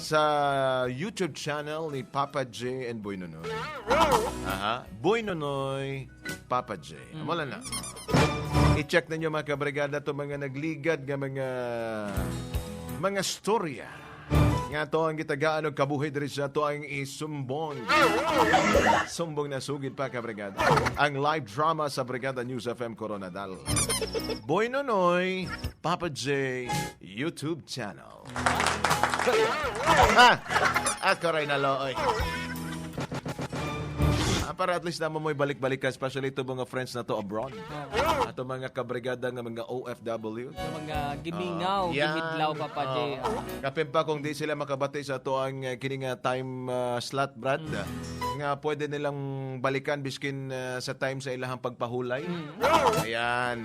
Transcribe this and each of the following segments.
Sa YouTube channel ni Papa J and Boy Nonoy. Aha, Boy Nonoy, Papa J. Wala na. I-check ninyo, mga kabrigada, to mga nagligad nga mga storya nga to ang gitagaan og kabuhi diri sa to ang isumbong. Sumbong na sugid pa, kabrigada. Ang live drama sa Brigada News FM Koronadal. Boy Nonoy, Papa J, YouTube channel. Ha! Ako rin na looy. Ah, para at least naman mo'y balik-balik ka, especially ito mga friends na to abroad. Ato mga kabrigada nga mga OFW. Yung mga gimingaw, Yan. gimidlaw, Papa J. Oo. Kapin pa kung di sila makabati sa ato ang kini nga time slot, Brad. Nga pwede nilang balikan biskin sa time sa ilahang pagpahulay. Ayan.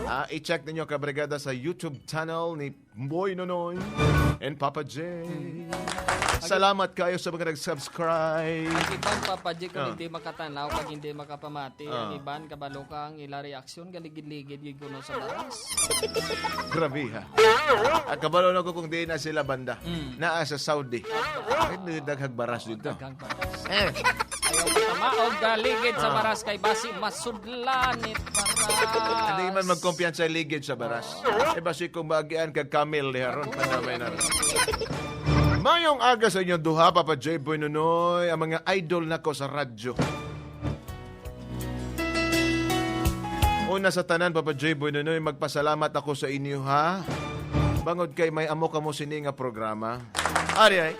Ah, i-check ninyo, kabrigada, sa YouTube channel ni Boy Nonoy and Papa J. Salamat kayo sa mga nag-subscribe. Ang iban, Papa J, kung hindi makatanaw, kag hindi makapamati, ang iban, kabalo ka, ang ila reaksyon, galigid-ligid, gid kuno sa baras. Grabe ha. At kabalo na ko kung di na sila banda. Naa sa Saudi. Ay, daghag baras dito. Daghang baras. Eh. Ayaw matamaog, galigid sa baras kay basi masudlan it baras. Hindi man magkumpiyansa ligid sa baras. Eh basi kung bagian kag camel ni haron panamay na ron. Mayong aga sa inyong duha, Papa J. Boy Nunoy, ang mga idol nako sa radyo. Una sa tanan, Papa J. Boy Nunoy, magpasalamat ako sa inyo, ha? Bangod kay may amo kamo sini nga programa. Ari ay.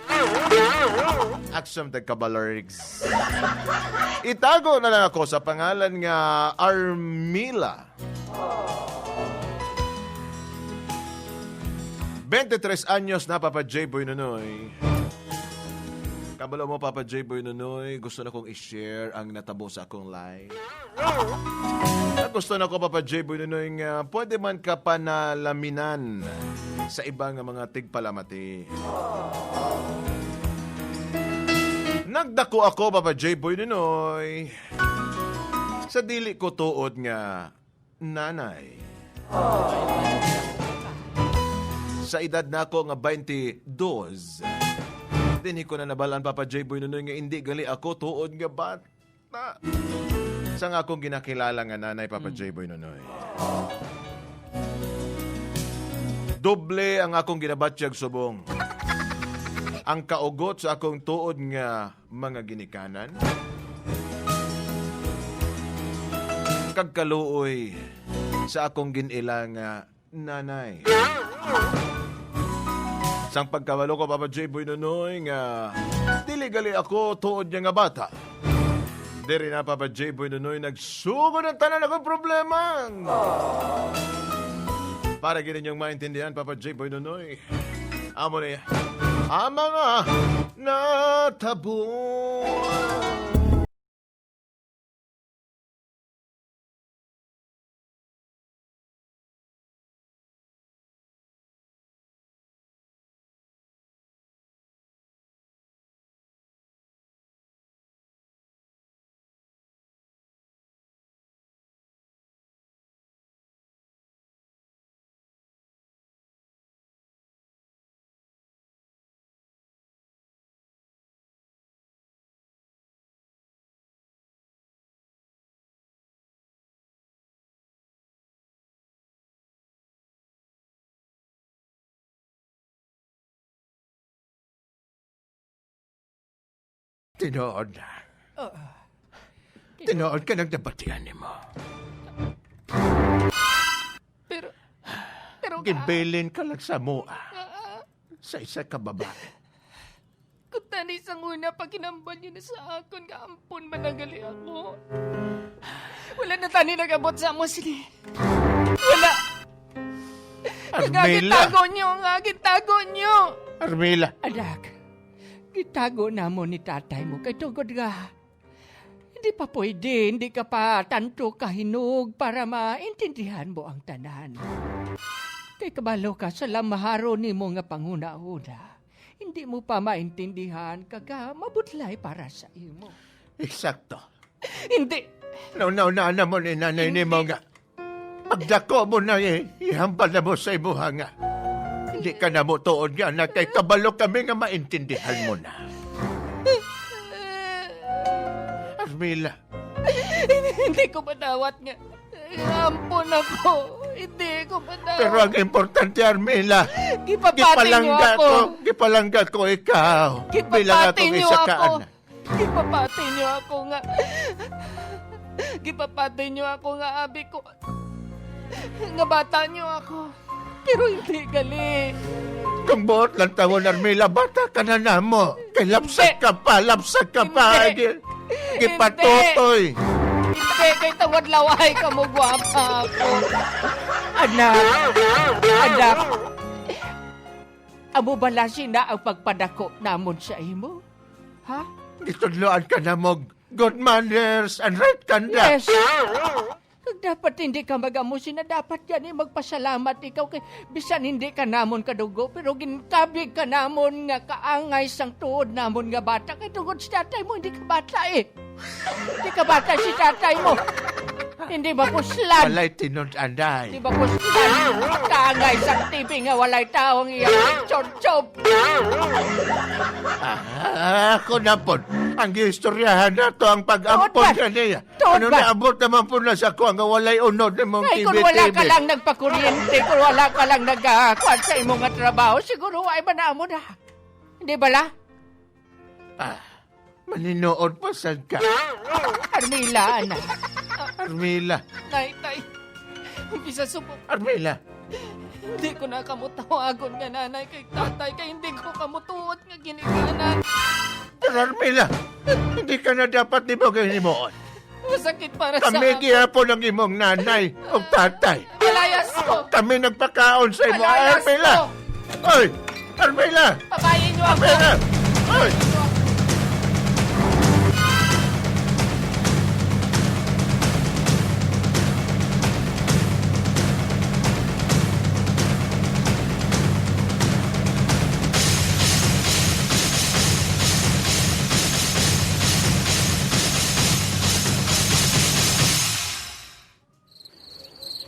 Aksam tagkabalargs. Itago na lang ako sa pangalan nga Armila. 23 anyos na, Papa J. Boy Nunoy. Kabalo mo, Papa J. Boy Nunoy, gusto na kong i-share ang natabo sa akong life. At gusto na ko, Papa J. Boy Nunoy, nga pwede man ka panalaminan sa ibang mga tigpalamati. Nagdako ako, Papa J. Boy Nunoy, sa dili ko tuod nga nanay. Sa edad na ako nga 22, dinhi ko na nabalaan, Papa J. Boy Nunoy, nga hindi gali ako tuod nga bata. Sa nga akong ginakilala nga nanay, Papa J. Boy Nunoy. Doble ang akong ginabatyag subong. Ang kaugot sa akong tuod nga mga ginikanan. Kag kaluoy sa akong ginila nga nanay. Sang pagkabalo ko, Papa J. Boy Nunoy, nga dili gali ako tuod niya nga bata. Diri na, Papa J. Boy Nunoy, nagsugod ang tanan akong problema. Para gid ninyong maintindihan, Papa J. Boy Nunoy. Amo niya ang mga natabo. Tinuod na. Tinuod ka ng nabatian nimo. Pero, Gibilin ka lang sa mua. Sa isa ka babae. Kung tani sa una, pag kinambal niyo na sa akon, kaampon managali ako. Wala na tani nag-abot sa amo sini. Wala! Nga Armela. gitago niyo, nga gitago niyo! Armila. Anak, gitago na mo ni tatay mo kay tugod nga. Hindi pa pwede, hindi ka pa tanto kahinog para maintindihan mo ang tanan. Kay kabalo ka sa lamaharo ni mo nga panguna-una. Hindi mo pa maintindihan kaga mabutlay para sa imo. Eksakto. Hindi! Nauna na mo ni nanay ni mo nga. Pagdako mo na eh, ihambal na mo sa imuha nga. Hindi ka na mo tuod nga anak kay kabalo kami nga maintindihan mo na. Armila, Hindi ko madawat nga. Ampon ako. Hindi ko madawat. pero ang importante, Armila, Gipapati niyo gipalangga ako. ko, gipalangga ko ikaw bilang Gipapati akong niyo isa ka ako. anak. Gipapati niyo ako nga. Gipapati niyo ako nga abi ko. Nga bata niyo ako. Pero hindi gali. Kung buot lang tawon, Armila, bata ka na namo. Kay lapsag Hindi. ka pa, lapsag ka pa. Hindi. Gipatutoy. Hindi kay tawad laway ka mo gwapa ako. Anak, anak, amo bala sina ang pagpadako namon sa imo? Ha? Gitudloan ka na mo. Good manners and right conduct. Yes. Kag dapat hindi ka magamo sina, dapat yan eh, magpasalamat ikaw kay bisan hindi ka namon kadugo pero ginkabig ka namon nga kaangay sang tuod namon nga bata kay tungod sa tatay mo hindi ka bata eh. Hindi ka bata si tatay mo. Hindi ba puslan? Walay tinud-anay. Di ba puslan? Kaangay sang TV nga walay taong iyang chop-chop. Ah, ako na po. Ang gistoryahan na to ang pag-ampon Tuod ba? kaniya. Tuod Ano ba? naabot naman po na sa ko ang walay unod ng mong Ay, kung TV-TV. wala ka lang nagpakuryente, kung wala ka lang nagkakuan sa imong nga trabaho, siguro ay manamo na. Hindi ba la? Ah, maninood pa sad ka. Armila, anak. Armila, Nay, tay. Umpisa subok. Armila. Hindi ko na kamutawagon nga nanay kay tatay kay hindi ko kamutuot nga ginikanan. Pero Armila, hindi ka na dapat di mo ginimuon. Masakit para sa Kami gihapon ang imong nanay o tatay. Malayas ko. Kami nagpakaon sa imo. Malayas Armila! ko. Oy! Armila! Pabayin niyo ako. Armila! Oy!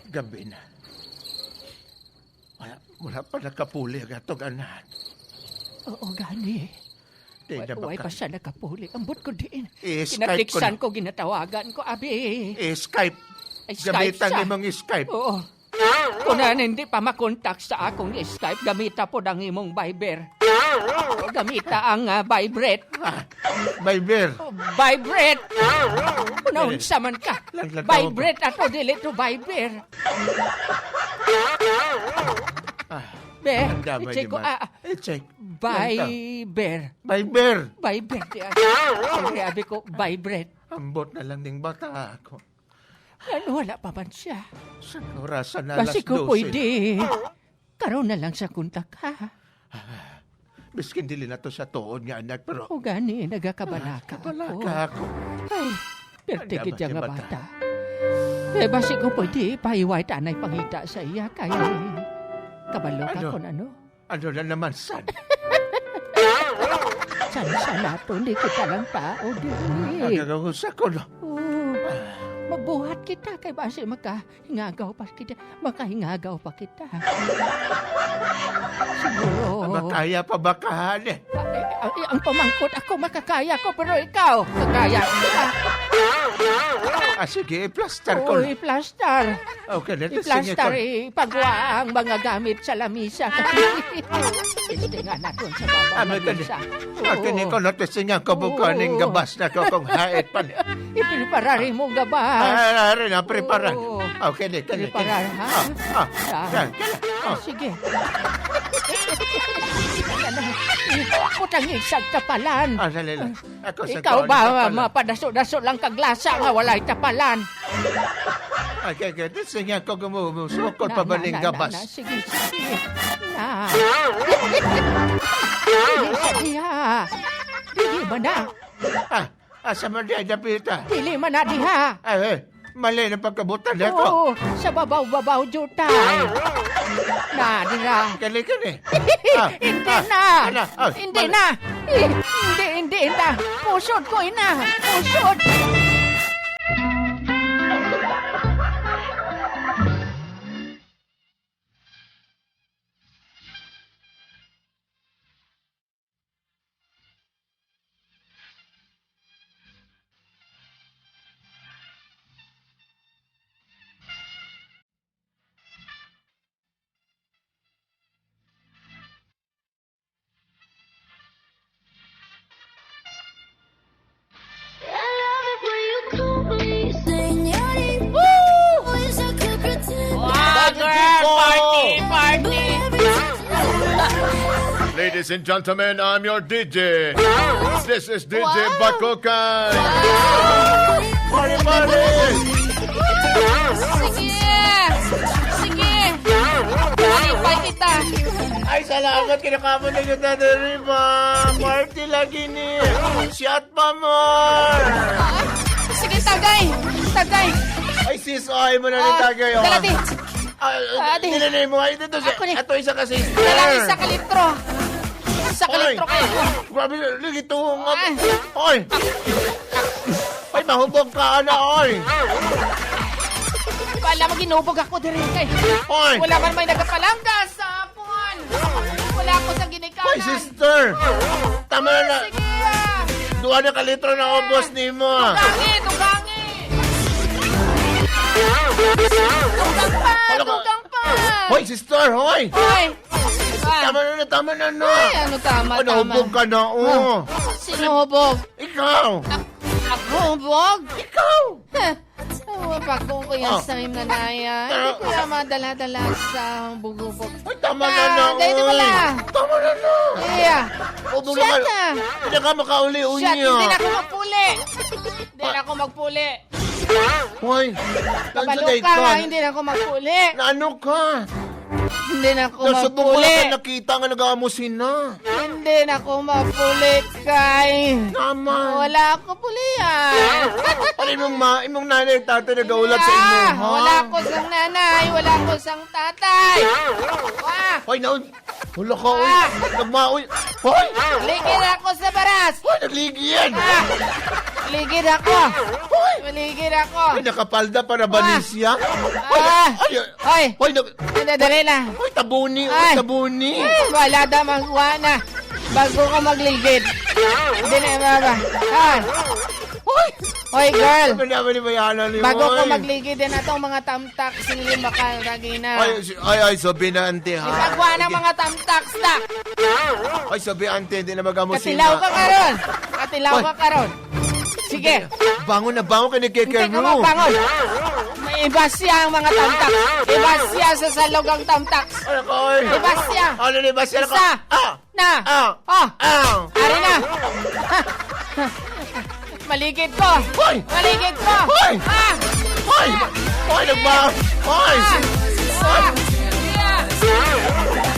Gabi na. Wala, wala pa nakapuli ang atong anak. Oo, gani. Di na Way baka- pa siya nakapuli. Ambot ko din. I-Skype ko Kinatiksan na. ko, ginatawagan ko, abi. I-Skype. Ay, Skype Gamitan siya. imong Skype. Oo. Kung na hindi pa makontak sa akong Skype, gamita po ang imong Viber. O, gamita ang vibrate. Ah, Viber. Oh, vibrate! Kung naunsa man ka. Lang- lang- Vibrate ato, dili to Viber. Be, Ang damay i-check ni ko, Man. I-check. Viber. Viber. Viber. Di, sorry, abi ko, vibrate. Ambot na lang ning bata ako. Ano, wala pa man siya. Sa orasan na alas Kasi ko 12. pwede. Karoon na lang sa kontak, ha? Biskin dili na to sa tuod nga anak, pero O gani, nagakabalaka wala ako. ka ako. Ay, pertigid Ang damay nga bata. bata. Eh, basi ko pwede, pahiway tanay pangita sa iya, kay kabalo ka Ano? kung ano. Ano na naman, sad? San sa nato, hindi kita lang tao, di. Nagagawa ko, no? Oo. Magbuhat kita kay basi makahingagaw pa kita. Makahingagaw pa kita. Siguro. Makaya pa ba kahan eh? Ay, ay, ang pamangkot ako makakaya ko pero ikaw kakaya ka. Ah, sige, i-plaster ko. Oo, i-plaster. Okay, let us I-plaster, ipagawa ang mga gamit sa lamisa. Testingan natin sa babaw Ah, may lamisa. Akin ko na testingan ko bukaning Oo. gabas na ko kung hait pa ni. Ipreparari mo gabas. Ah, rin na, preparan. Oo. Okay, di, kani, kani. Preparar, ha? Ah, ah, Ah. yan, kani. Ah, Ah, sige. Putang isag tapalan. ah, dali lang. Ako sa Ikaw kaon, ba, tapalan. mapadaso-daso lang kaglasa nga walay tapalan. Okay, okay. Testingan ko gumusukol Na, pa na, ba ning na, na, gabas. na. Sige, sige. Na. Dili sa diha. Dili man na. Ah, asa man di ay dapita. Dili man na diha. Ay, eh, mali na pagkabutan ako. Oo, sa babaw-babaw jutay. Na, dira. Kani, kani. Ah, Hindi ah, na. ana, ah, Hindi mali. na. Eh, hindi, hindi na. Pusod ko ina. Pusod. Ladies and gentlemen, I'm your DJ. This is DJ Bakokan. Party, party! Sige! Sige! Malipay kita! Ay, salamat. Kinakamo na yung dadari ba? Party lagi ni. Shot pa more! Ah, sige, tagay! Tagay! Ay, sis, ay mo na ni Ah, tagay. Oh. Dala, di. Ah, Ah, di. Dinanay mo. Ay, dito siya. Ako ni. Ato isa ka, sister. Dala, 1 ka litro. 1 ka litro kayo. Grabe, lagi tuhong nga. Ay. Oy! Ay, mahubog ka na, oy! Wala mo ginubog ako diri kay. Oy! Wala man may nagapalangga sa akon. Wala ako sa ginikanan. Oy, sister! Tama na na. Sige ah. 2 na ka litro na ubos ni mo. Tugangi, tugangi. Tugang pa, Wala ka- tugang pa. Hoy, sister, hoy! Hoy. Ah. Tama na na, tama na na. Ay, ano tama, Oh, tama. nahubog ka na, oh. Sino hubog? Ikaw! Ako hubog? Ikaw! Oh, pagkong ko yan Oh. sa imong nanaya. Hindi ko yan madala-dala sa bugubog. Hoy, tama na na, Ah, dahil oy. wala. Tama na na. Iya. Hubog na Shut ka. na. Hindi ka makauli-uli Shut, niya. hindi na ako magpuli. Hindi na ako magpuli. Hoy, Kabalo nandiyan ka nga, hindi na ako magpuli. Na ano ka? Hindi na ako Nasa ko magpuli. lang ka nakita nga nag-aamusin na. Hindi na ako mapuli, kay. Naman. Wala ako pulian. Ano imong ma, imong nanay at tatay nag-aulat sa imo, Ah, ha? wala ko sang nanay, wala ko sang tatay. Wah, Hoy, naon. Wala ka, oy. Ah. Nagmaoy. Hoy! ligid ako sa baras. Hoy, nagligi yan. Ah, ligid ako. Hoy! Ligid ako. Ay, nakapalda para banisya. Hoy, Ah. ay, Hoy, hoy, nag, dali na. hoy, tabuni, hoy, Ay. tabuni. Ay, wala daw magkuha na. Bago ka magligid. Hindi na, baba. Ah. Hoy! Hoy, girl. Ano naman ni Bayana ni Bago ko hoy? magligid din atong mga tamtak, sili makalagi na. Ay, ay, ay, sabi na, ante, ha? Ipagwa ng mga tamtak na. Ay, sabi, ante, hindi na mag-amusin Katilaw ka karon. Katilaw Hoy. ka karon. Sige. Bangon na bangon ka ni Hindi Kekeru. ka mabangon. May iba siya ang mga tamtak. Iba siya sa salog ang tamtak. Ano ka, oy? Iba siya. Ano ni ba siya? Isa. Ah! Na. Ah! Oh. Ah! Ari na. Maligid ko. Hoy! Maligid ko. Hoy! Ah! Hoy! Hoy, nagba! Hoy! Ah! Ah! Yeah!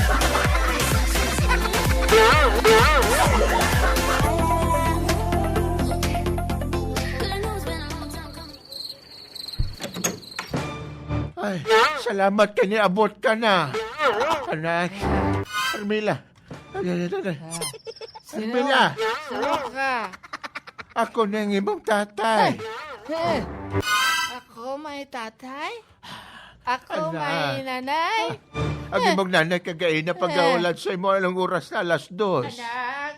Ay, salamat ka ni abot ka na. Anak. Armila. Ay, ay, ay, ay. Sino? Armila, Sino ka? ako na ang imong tatay. Eh, ako may tatay? Ako Ala. may nanay? Ang imong nanay kagain na pag-aulat sa imo anong oras na 2:00. Anak,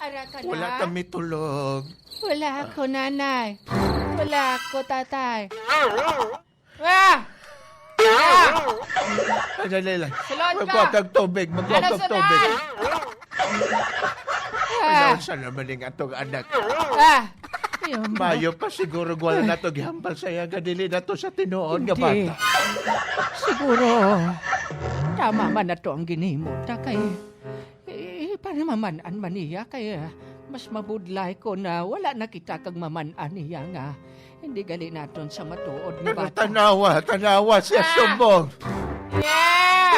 anak ka na? Wala kami tulog. Wala ako nanay. Wala ako tatay. Ah! Ah! Ay, ay, ay, ay. Sulod ka. Magkuha kag tubig, magkuha Ano kag tubig. sunod? Ah! Ano sa naman yung atong anak. Ah! Yung Mayo pa siguro wala na to gihambal sa iya nga dili na to sa tinuod nga Hindi. bata. Siguro, tama man na to ang ginimo ta kay, eh, para mamanan man niya kay mas mabudlay ko na wala na kita kag mamanan niya nga hindi gali naton sa matuod nga Pero bata. tanawa, tanawa siya Ah! sumbong. Yeah!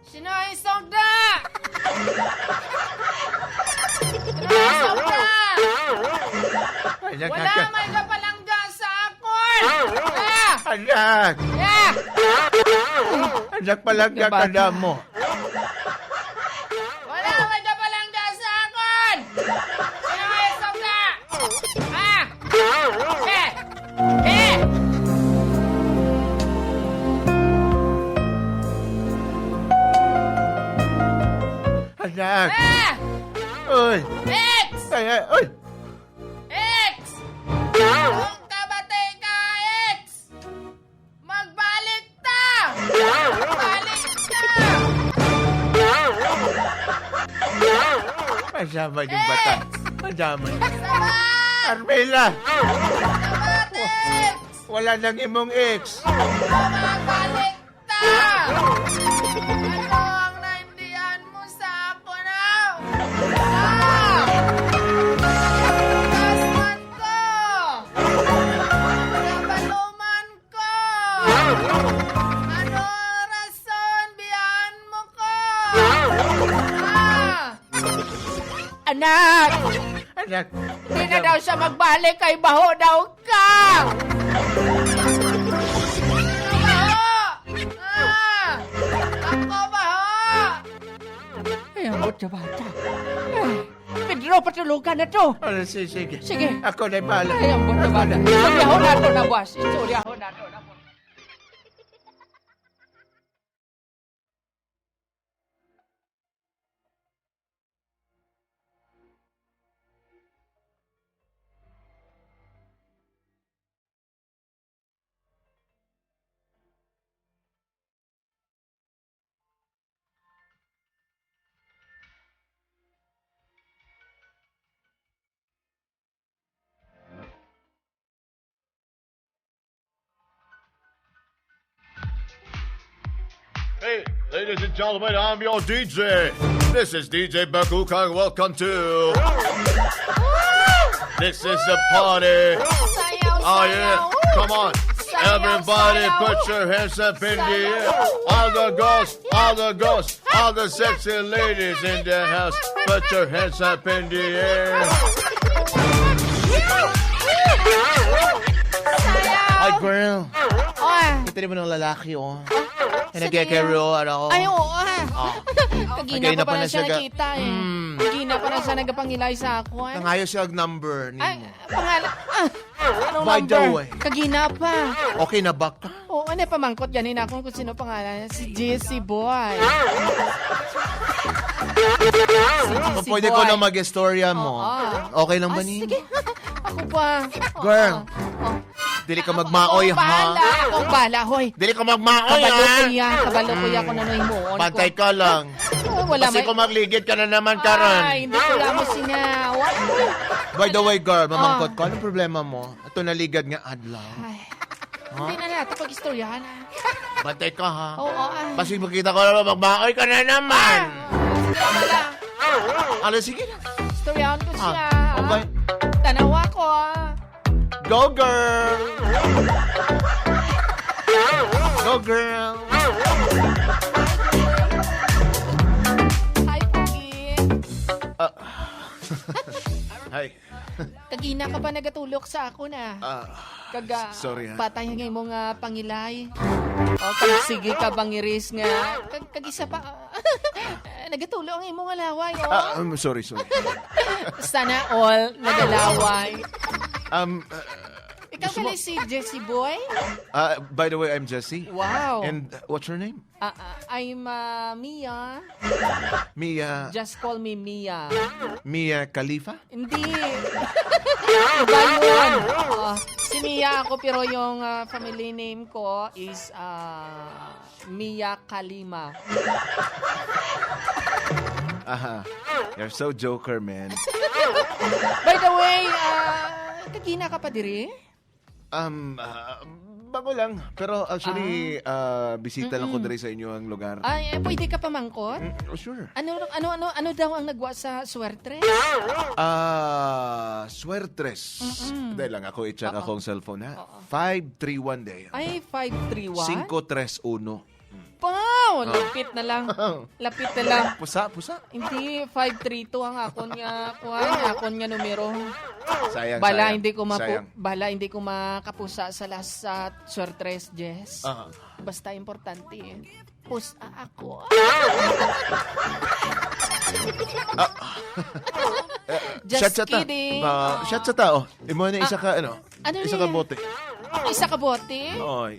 Sino ang songda? Sino ang songda? Ay, Wala nagkaka- may kapalangga sa akon! Ah! Anak! Yeah! Anak palangga ka na mo. Wala may kapalangga sa akon! Sino ang songda? Ah! Eh! Eh! Anak! Ah! Uy! X! Ay, ay, uy! X! Kung kabate ka, X! Magbalik ta! Magbalik ta! Masama yung bata. Masama. Sabat! Armela! Sabat, X! Wala nang imong ex. Magbalik ta! Ano ang naintindihan mo sa ako na? Anak! Anak. Hindi na daw siya magbalik kay baho daw ka! Baho! Ah! Ako baho! Ay, ang bata bata. Ay, Pedro, patulugan na to. Ano, sige, sige. Sige. Ako na bahala. Ay, ang bata bata. Istoryahon na to na, boss. Istoryahon na to na, boss. Hey, ladies and gentlemen, I'm your DJ. This is DJ Bakukang. Welcome to. This is the party. Sayaw, Oh yeah, come on. Everybody put your hands up in the air. All the girls, all the girls, all the sexy ladies in the house. Put your hands up in the air. Ay, girl. Oy. Kita mo ng lalaki, oh. Sino yan? ako. Ay, oo ah. Kagina Kagina ko pa pa na na siya siya ga- nakita eh. Kagina pa na siya nagapangilay sa ako eh. Nangayo siya og number Ay, nimo. pangalan. Ah, anong By the number? way. Kagina pa. Okay na ba ka? Oo, ano pamangkot ganin ako kung sino pangalan. Si JC Boy. Si Kung JC pwede ko Boy. na mag-istorya mo. Oo. Okay lang ba Ah, ni? sige. Ako pa. Oo. Girl. Oo. Dili ka magmaoy, Ako ang bahala. ha? Ako ang bahala, hoy. Dili ka magmaoy, Kabalo ha? kuya. Kabalo kuya kung ano himuon ko. Bantay ka lang. Oh, wala Kasi may- kung magligid ka na naman karon. Ay, hindi ko lang mo sinawa. By the way, girl, mamangkot ko. Anong problema mo? Ito naligad nga adlaw. Ay, hindi na natin pag-istoryahan. ah. Bantay ka, ha? Oo, ah. Kasi makita ko naman, magmaoy ka na naman. Sige wala. Ano, sige na. Istoryahan ko siya. Ah, okay. Tanawa ko, ah. Go, girl! Go, girl! Hi, Pugi. Hi. Kagina ka pa nagatulok sa ako na. Ah, Kaga, sorry, ha? Patay nga imong pangilay. O, kag sige ka bangiris nga. Kag, kag isa pa. Nagatulo ang imong alaway, oh. Ah, sorry, sorry. Sana all nagalaway. Ikaw Gusto mo- pala si Jesse Boy? By the way, I'm Jesse. Wow. And what's your name? I'm Mia. Mia. Just call me Mia. Mia Khalifa? Hindi. Iba yun. Si Mia ako pero yung family name ko is Mia Kalima. Aha. You're so joker, man. By the way, kagina ka pa diri? Bago lang. Pero actually, bisita lang ko diri sa inyo ang lugar. Ay, eh, pwede ka pamangkot? Oh, sure. Ano daw ang nagwa sa Suertres? Ah, suertres. Dahil lang ako i-check akong cellphone ha. 531 day. Ay, 531? 531. Wow! Lapit na lang. Lapit na lang. Pusa, pusa. Hindi, 532 ang akon nga, kuan, akon nga numero. Sayang, Bala sayang. hindi ko mapu Sayang. bala hindi ko makapusa sa last sa Suertres, Jess. Aha. Basta importante eh. Pusa ako. Just Shot sa ta. kidding. Ba, shot sa tao. Imo na isa ka ano? Ano isa ka niya? bote. Isa ka bote? Oh,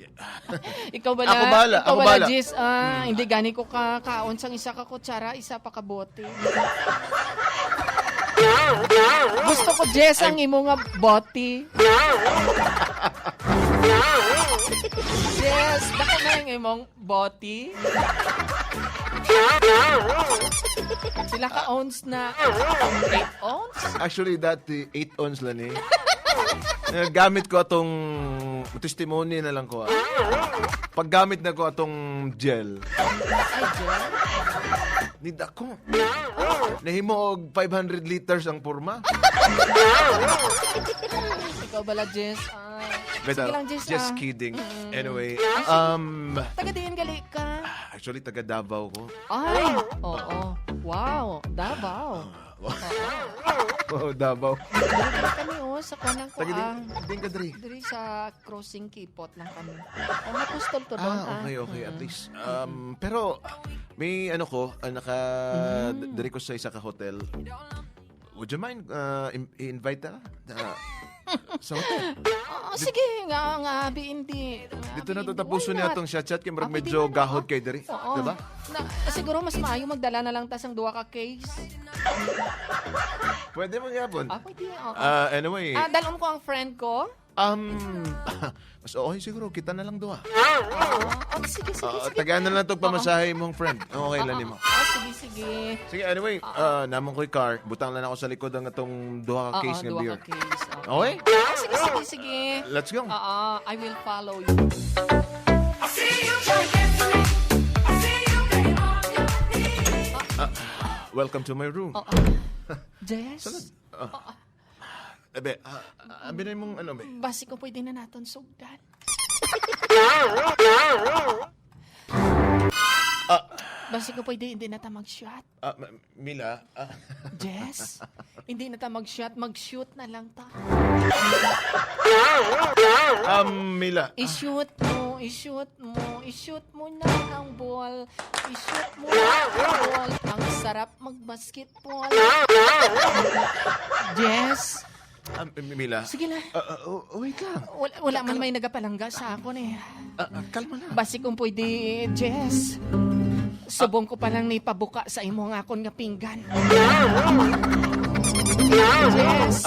Ikaw bala? Ako bahala, Ikaw ako bala, bahala. Jess. Ah, hindi gani ko ka kaon sang isa ka kutsara, isa pa ka bote. Gusto ko, Jess, ang imo nga bote. Jess, dako na yung imong bote. Sila ka ounce na 8 ounce? Actually, dati 8 ounce lang eh. Eh, gamit ko atong testimony na lang ko. Ah. Paggamit na ko atong gel. Ay, Jess. Nid ako. Nahimo og 500 liters ang porma. Ikaw bala, Jess. Ah, But, sige lang, Jess. Just ah. kidding. Anyway, Taga diin gali ka. Actually, taga Davao ko. Ay, oo. Wow, Davao. Oh, Davao. Diri lang kami oh, sa kanang Taga ko ah. din ka diri. Diri sa crossing Kipot lang kami. Oh, mapustol to doon Ah, okay, okay. At least. Pero, may ano ko, naka, diri ko sa isa ka hotel. Would you mind i-invite ta? Sa hotel. Oo, sige, nga nga hindi. Dito na tatapusin niya atong chat-chat kay murag Ah, pwede medyo man, oo. gahod kay diri. Oo. Diba? Na, siguro mas maayo magdala na lang tas ang duha ka case. Pwede mo yapon. Ah, pwede. Oo. Anyway, Ah, dalon ko ang friend ko. mas okay siguro, kita na lang duha. Oo. Oh, sige, sige, sige. Tagaan na lang itong pamasahe mong friend. Okay lang nimo. Ah, sige, sige. Sige, anyway, namon ko'y car. Butang lang ako sa likod ang atong duha ka Oo, case nga duha beer. ka case. Oo. Okay? Ah, sige, sige, sige. Let's go. Oo, I will follow you. Welcome to my room. Oo. Jess, Ebe, abi na mong ano, be? basi ko pwede na naton sugdan. Basi ko pwede hindi na ta mag-shot. Mila, Jess, hindi na ta mag-shot, mag-shoot na lang ta. Mila. I-shoot mo, i-shoot mo, i-shoot mo na ang ball. I-shoot mo na ang ball. Ang sarap mag-basketball. Jess, Mila. sige na. Oh, wait lang. Wala, wala man may nagapalangga sa akon eh. Kalma lang. Basi kung pwede, Jess. Subong ko pa lang ni pabuka sa imo ang akon nga pinggan. Jess,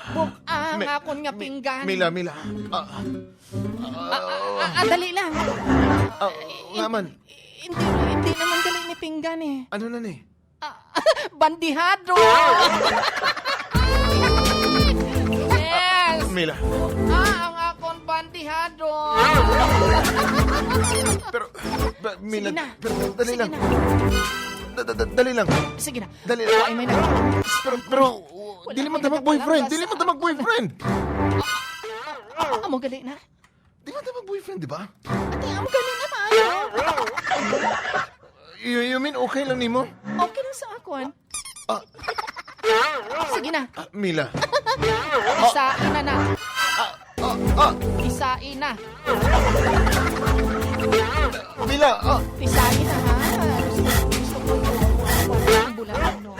buka ang akon nga pinggan. Mila, Mila. Dali lang. Ngaman. Hindi, hindi naman gali ni pinggan eh. Ano na ni? Bandihado! Yes! Mila. Ah, ang akon bandihado! Pero, Mila, Sige na. pero, dali Sige lang. na. Dali lang. Sige na. Dali lang. Ay, may nag... Pero, Wala dili man may ta mag-boyfriend. nagapalangga Dili man sa ta mag-boyfriend. Amo gali na. Di man ta mag-boyfriend, di ba? Ate, amo gali na maayo. You mean okay lang nimo? Okay lang sa akon. Sige na. Mila. Isain na na. Isain na. Mila, Isain na ha. Gusto ko yung bulan no.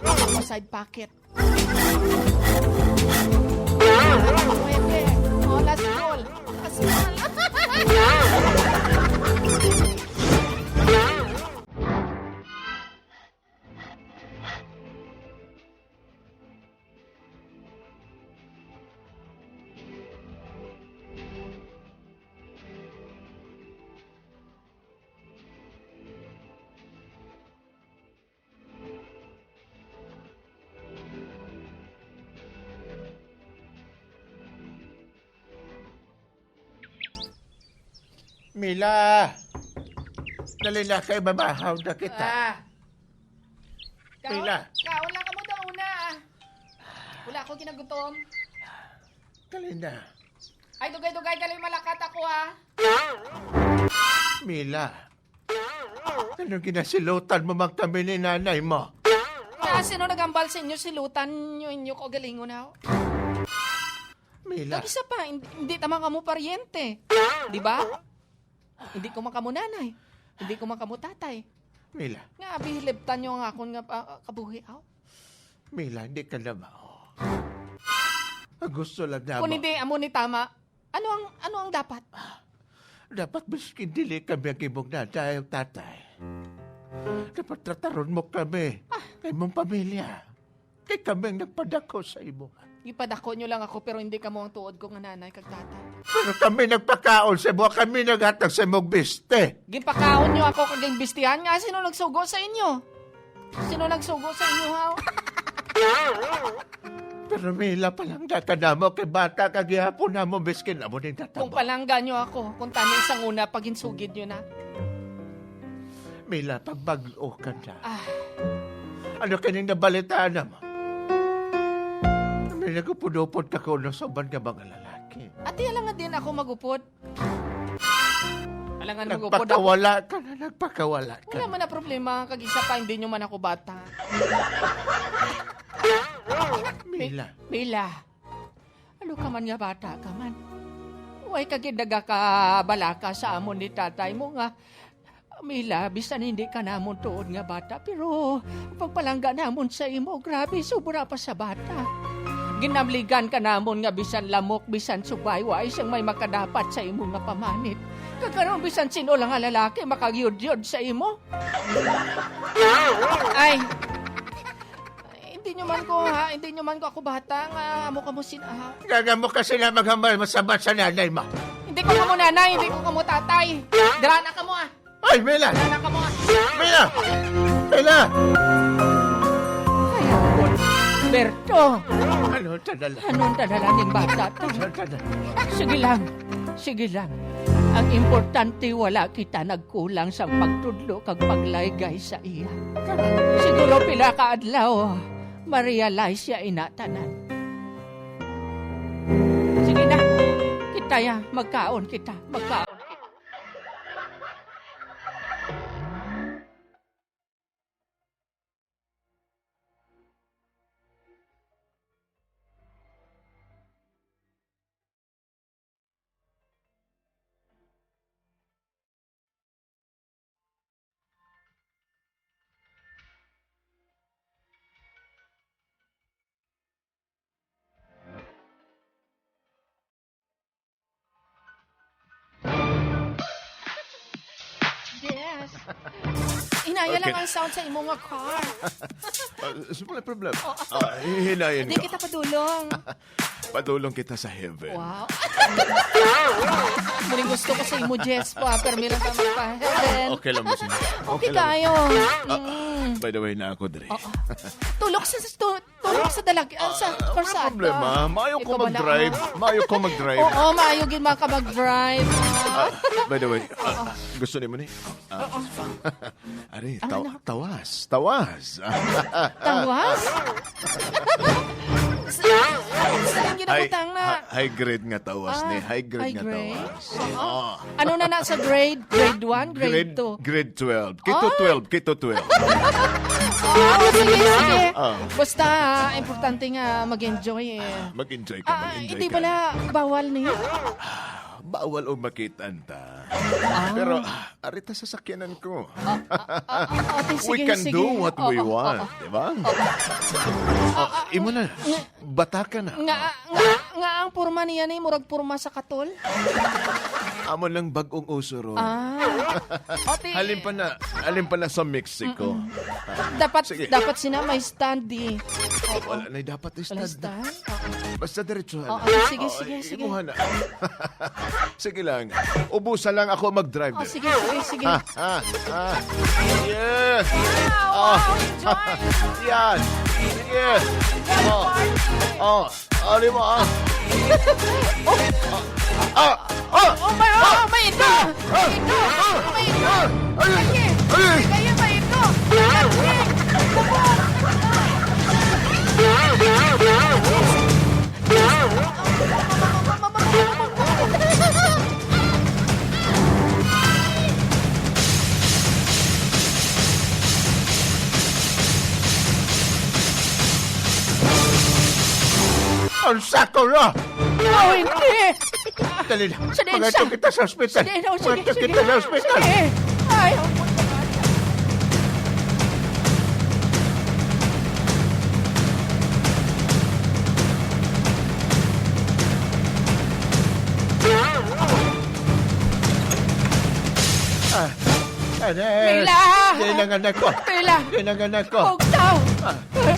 Ako side pocket. Pwede. Oh, last ball. Last ball. Mila. Dali na kay babahaw na kita. Ah. Mila. Kaon lang kamo daw una. Ah. Wala ako ginagutom. Dali na. Ay, dugay-dugay gali malakat ako ha. Mila. Anong ginasilutan mo man kami ni nanay mo? Nga, sino nagambal sa inyo, silutan nyo inyo ko galingon na. Mila. Kag isa pa, hindi tama kamo paryente. Di ba? Hindi ko makamo nanay. Hindi ko makamo tatay. Mila. Nga, bilibtan nyo ang akon nga kabuhi. Aw. Mila, hindi ka na mao. Ang gusto lang na Kung hindi, amo ni tama, ano ang dapat? Dapat miskin dili kami ang imong nanay at tatay. Dapat trataron mo kami. Kay mong pamilya. Kay kami ang nagpadako sa imo. Ipadako nyo lang ako pero hindi kamo ang tuod ko nga nanay kag tatay. Pero kami nagpakaon sa imo, kami naghatag sa imong biste. Gipakaon nyo ako kag imbistihan nga sino nagsugo sa inyo? Sino nagsugo sa inyo ha? Pero Mila, palangga ka na mo, kay bata ka gihapon na mo, biskin na mo ning Kung tatabo. palangga nyo ako, kung tani isang una pag insugid nyo na. Mila, pagbag-o ka na. Ah, Ano kaning nabalitaan na mo? May nagupudupod ka ko sa uban ka mga lalaki. Ate, alam nga din ako magupod. Alangan mag-upod ako. Nagpakawala ka na, nagpakawala ka Wala na. man na problema. Kag isa pa, hindi nyo man ako bata. Mila. Mila, ano ka man nga bata ka man? Way ka gid nagakabalaka sa amon ni tatay mo nga. Mila, bisan hindi ka namon tuod nga bata, pero pagpalangga namon sa imo, grabe, sobra pa sa bata. Ginamligan ka namon nga bisan lamok, bisan subay, way siyang may makadapat sa imo nga pamanit. Kakaroon bisan sino lang nga lalaki makagyud-yud sa imo. Ay! Ay, hindi nyo man ko ha, hindi nyo man ko ako bata nga amo ka mo sin ah. Gagamo kasi na maghambal masama sa nanay mo. Hindi ko kamo nanay, hindi ko kamo tatay. Dira na kamo ah. Ay, Mila! Dira na kamo ah. Mila! Mila! Kaya po, Berto, Ano tadala? anong tadala ning bata to? Ano tadala? Sige lang, sige lang. Ang importante wala kita nagkulang sa pagtudlo kag paglaygay sa iya. Siguro pila ka adlaw, ma-realize siya inatanan. Sige na, kita ya, magkaon kita, magkaon kita. Yes. Hinaya lang Okay. ang sound sa imong nga car. Wala problema. Hihinayin Hindi ko. kita padulong. Padulong kita sa heaven. Wow. Muling gusto ko sa imo, Jess pa. Pero meron ka magpa-heaven. Okay lang mo siya. Okay lang. kayo. Ah, by the way, na ako dre. Tulok sa dalag, sa Wala korsada. problema. Maayo ko Ikaw wala, mag-drive. ah. Maayo ko mag-drive. Oo, maayo gid mga ka mag-drive. By the way, gusto ni mo ni? Ari, Ano? tawas. Tawas. Tawas? Sa ginabutang na. High grade nga tawas ni. High grade High nga grade? tawas. Oo. Ah. Ano na na sa grade? Grade 1? Grade 2? Grade 12. Kito 12. Kito 12. Oo, sige, sige. Ah. Basta, importante nga mag-enjoy eh. Mag-enjoy ka, mag-enjoy Hindi ka. pala bawal niya. Bawal o makitan ta. Pero, arita sa sakyanan ko. Ate, sige, We can sige. do what we Oo, oo, want, oo. di ba? Oh, imo na. Bata ka na. Nga ang purma niya ni murag purma sa katol. Amo lang bagong uso ron. Ate, Halin pa na sa Mexico. dapat Sige. dapat sina may stand eh. Wala na dapat Wala stand. stand? Basta diretsuhan. Oo, na. sige, Oo, sige, sige. Imuha na. Sige lang. Ubusan lang ako mag-drive. Oh, din. sige, sige, sige. Ah, ah. Yeah. Wow, wow, enjoy. Yan. Sige. Oh. Oh. Ano mo ah. Ah. Ah. Oh, may ito. May ito. May ito. Ay. Sige. Ay. Kaya may ito. Sige. Ang sako na. Oh, hindi! Dali na. Sa densa. Pangato kita sa ospital. Sige, no, sige, Pangato sige. kita sa ospital. Sige. Ay, ang Anak. Mila! Yan ang anak ko. Mila! Yan ang anak ko. Bugtaw!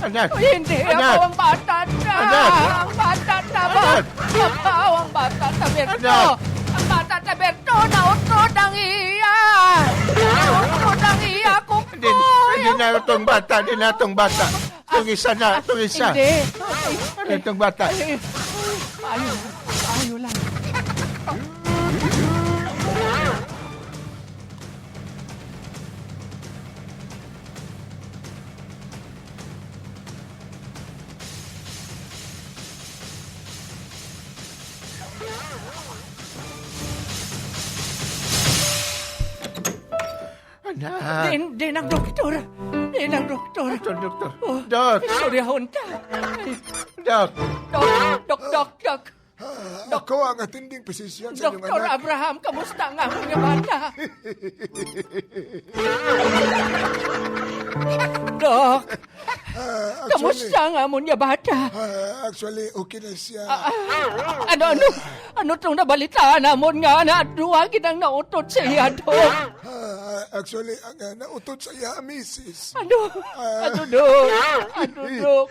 Anak. Ay, hindi. Anak. Ako ang bata na. Anak. Ang bata na ba? Anak. Ako ang bata na, Berto. Anak. Ang bata na, Berto. Nautrod ang iya. Nautrod ang iya ko. Hindi, hindi na itong bata. Hindi na itong bata. Itong isa na. Itong isa. Hindi. Ano itong bata? Ay, Maayo. Maayo lang. Anak. Din ang doktor. Din ang doktor. Doktor, doktor. Oh. Dok, Istoryahon ta. Ay, dok. Dok, dok, dok, dok. Ah, ako ang attending physician sa inyong Doktor anak. Abraham, kamusta nga ang mga bata? Dok, Ah, actually, kamusta nga mo niya bata? Ah, actually, okay na siya. Ano, ano, ano tong nabalitaan namon nga na duwa ginang nautot sa iya, Dok? Ah, actually, ang nautod sa iya, misis. Ano? Ano, Dok? Ano, Dok?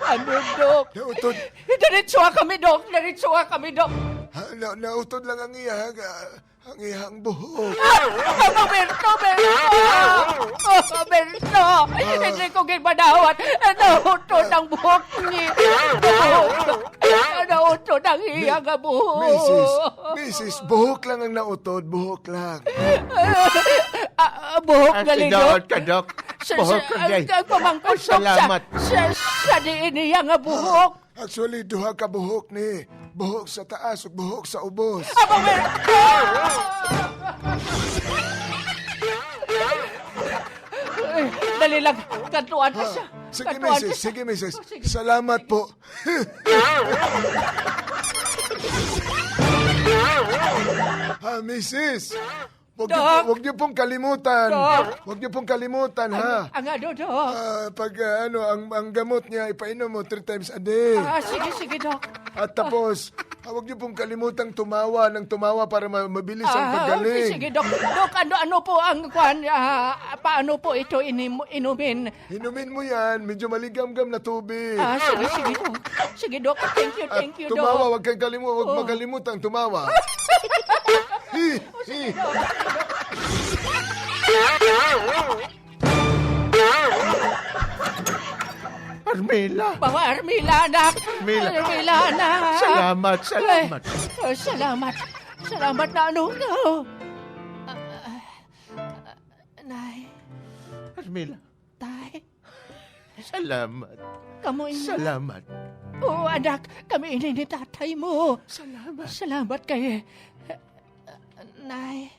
Ano, Dok? Nautod, Diretso kami, Dok! Diretso kami, Dok! ah, nautod lang ang iyang, ang iyang buhok. Ah, Berto, Berto! Oh, Berto! Hindi ko ginmanawat. Nautot ang buhok ni. Nautot ang iyang buhok. Misis, misis, buhok lang ang nautod, buhok lang. Ah, buhok At gali, sigawan Dok. ka, dok. Sa, Buhok sa, ka, ang, day. ang pamangkot, Dok, Salamat. sa diin niya nga buhok. Actually, duha ka buhok ni. Buhok sa taas ug buhok sa ubos. Aba, Berto! Ay, dali lang, katuan na siya. Sige, Katuan na misis, siya. sige, misis. Oh, sige. Salamat po. Ha, misis. Huwag niyo, Dok. huwag niyo pong kalimutan. Dok. Huwag niyo pong kalimutan, ha. Ang ano, Dok? Ah, pag ano, ang gamot niya, ipainom mo three times a day. Ah, sige, sige, Dok. At tapos, huwag niyo pong kalimutang tumawa ng tumawa para mabilis ang Ah, paggaling. sige, Dok. Dok, ano, ano po ang kwan, paano po ito inumin? Inumin mo yan, medyo maligamgam na tubig. Ah, sige, sige, Dok. Sige, Dok. Thank you, At thank you, Dok. tumawa, wag kang wag Oh. makalimutang tumawa. Hi, hi. Armela. Bawa, Armila, anak. Armila. Armila, anak. Salamat, salamat. Ay, oh, salamat. Salamat na ano ka. Ah, ah, ah, Nay, Armela. tay, Salamat. kamo ini. Salamat. Oo, anak, kami ini ni tatay mo. Salamat. Salamat kay... Nay,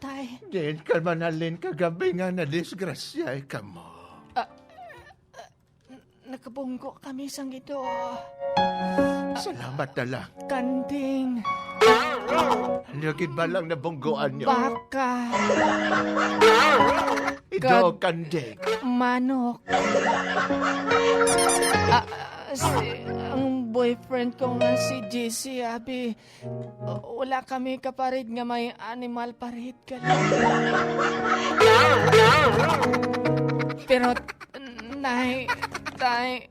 tay, Din ka manalin kagabi nga na disgrasya ka mo. Nakabunggo kami sang ito. Salamat na lang. Kanding, Ano gid ba lang nabunggoan niyo? baka, Ito kanding. manok. Ah, si, ang boyfriend ko nga si JC, abi, wala kami kaparid nga may animal parid ka lang. Pero, nay, tay,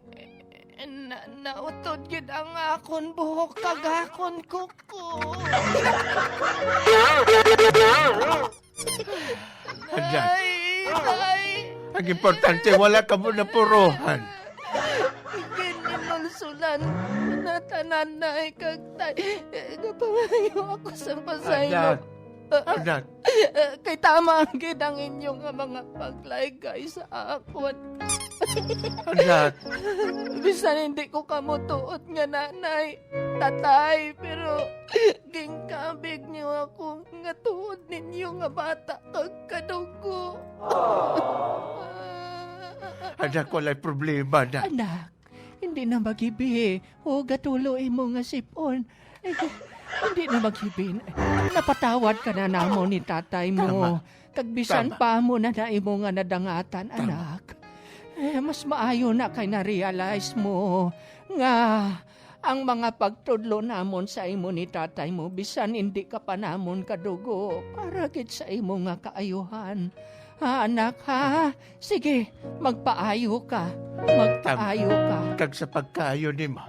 nautod yun ang akon buhok kag akon kuko. Anak, Ay, tay. ang importante wala ka mo napuruhan. Gininulsulan na tanan na kag tay. Kapangayo ako sa pasaylo. Anak, anak, Kay tama ang gid ang inyong nga mga paglaygay sa akon. anak. Bisan hindi ko kamo tuot nga nanay, tatay, pero gingkabig niyo ako nga tuod ninyo nga bata kag kadugo. Anak, wala'y problema na. Anak, hindi na magibi. O gatulo imo nga sipon. Eh, hindi na magibi. Napatawad ka na namo ni tatay mo. Tama. Kagbisan Tama. pa mo na na imo nga nadangatan, anak. Eh, mas maayo na kay na-realize mo nga ang mga pagtudlo namon sa imo ni tatay mo bisan hindi ka pa namon kadugo para gid sa imo nga kaayuhan. Ha, anak, ha? Sige, magpaayo ka. Magpaayo ka. Kag sa pagkaayo ni mo,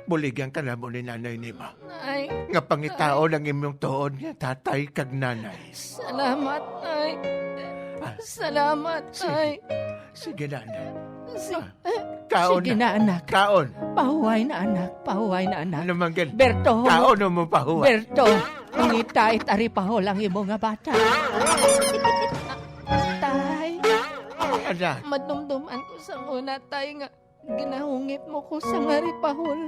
buligan ka na mo ni nanay ni mo. Nay, Nga pangitao ng imong tuon nga tatay kag nanay. salamat, Nay. Salamat, Nay. Sige, nanay. Si- Kaon Sige na, anak. Kaon. Pahuway na, anak. Pahuway na, anak. Ano man gan? Berto. Kaon mo pahuway. Berto, mangita it aripahol ang imo nga bata. Tay, Anak, madumduman ko sa una, tay, nga ginahungit mo ko sa ngaripahol.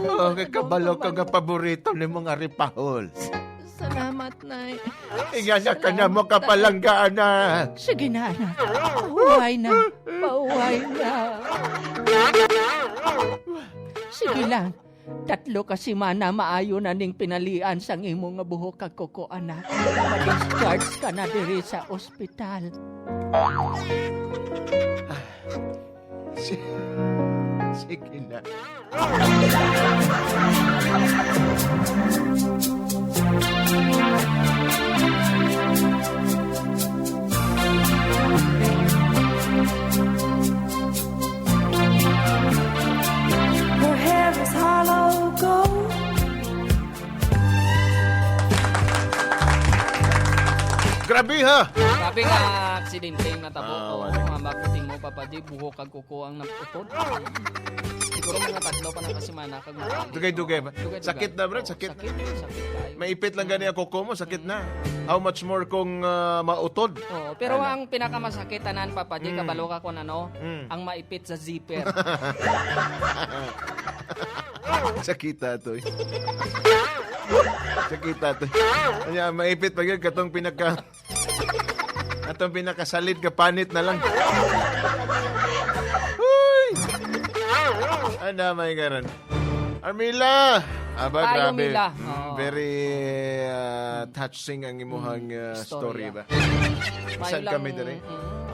oh, kabalo ka nga paborito ni mong aripahol. Salamat, Nay. Ingana ka na mo kapalanggaan na. Sige na, anak. Pauway na. Pauway na. Sige lang. 3 ka semana maayo na ning pinalian sang imo nga buhok kag kuko, anak. Ma-discharge ka na diri sa ospital. Sige na. Her hair is hollow gold. Grabe ha! Grabe nga aksidente yung natabo. Ah, Oo, wala. nga makuting mo, Papa J, buhok kag kuko ang naputol. Siguro mga 3 pa na kasimana kag makali. Dugay-dugay ba? Dugay-dugay. Sakit na, bro, Oo, sakit. Sakit, sakit kayo. Maipit lang gani ang kuko mo, sakit na. How much more kung mautod? Oo, pero ang pinakamasakit tanan, Papa J, kabalo ka kung ano, ang maipit sa zipper. Sakita to. Eh. Sakita to. Kanya maipit pa gyud katong pinaka atong pinakasalit ka panit na lang. Huy! Ano may garan? Armila! Aba, Tayo, grabe. Mila. Oo. Very touching ang imuhang story Storya. ba? Mayo Saan lang, kami diri?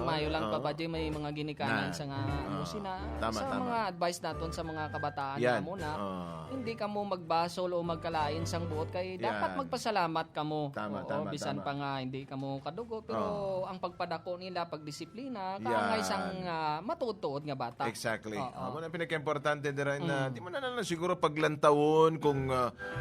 Mayo lang, Papa J, may mga ginikanan Na. sa nga musina. Tama, sa tama. mga advice naton sa mga kabataan Yan. na muna. Oo. Hindi ka mo magbasol o magkalain sang buot kay dapat Yan. magpasalamat ka mo. Tama, Oo, tama, bisan tama. pa nga hindi ka mo kadugo pero ang pagpadako nila, pagdisiplina, Yan. kaangay sang matuod-tuod nga bata. Exactly. Oo. Mm. Amo na pinaka-importante dira na di mo na lang siguro paglantawon kung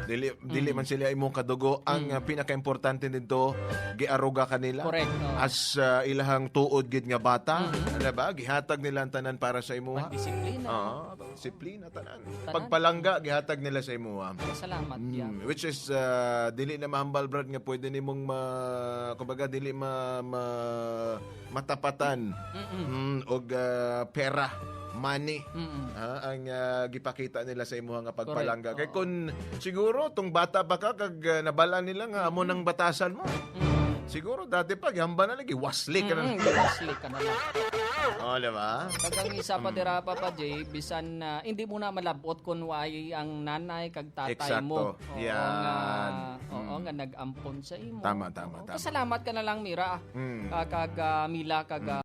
dili dili man sila imong kadugo ang pinaka-importante dito giaruga kanila. Correct, oo. As ilahang tuod gid nga bata, ano ba? Gihatag nila ang tanan para sa imuha. Pagdisiplina. Oo, disiplina tanan. Pagpalangga gihatag nila sa imuha. Salamat yeah. Which is dili na mahambal brad nga pwede nimong ma kumbaga dili ma matapatan og pera, money. Ha, ang gipakita nila sa imuha nga pagpalangga. Kay kun siguro tong bata pa ka kag nabala nila nga amo nang batasan mo. Siguro dati pa gihamba na lagi wasli ka na. Wasli ka na lang. Oh, di ba? Kag ang isa pa dira, Papa J, bisan na hindi mo na malabot kung waay ang nanay kag tatay Eksakto. mo. Oo, Yan. nga, oo, nga nag-ampon sa imo. Tama, tama, Oo, tama. Pasalamat ka na lang, Mira. Kag Mila kag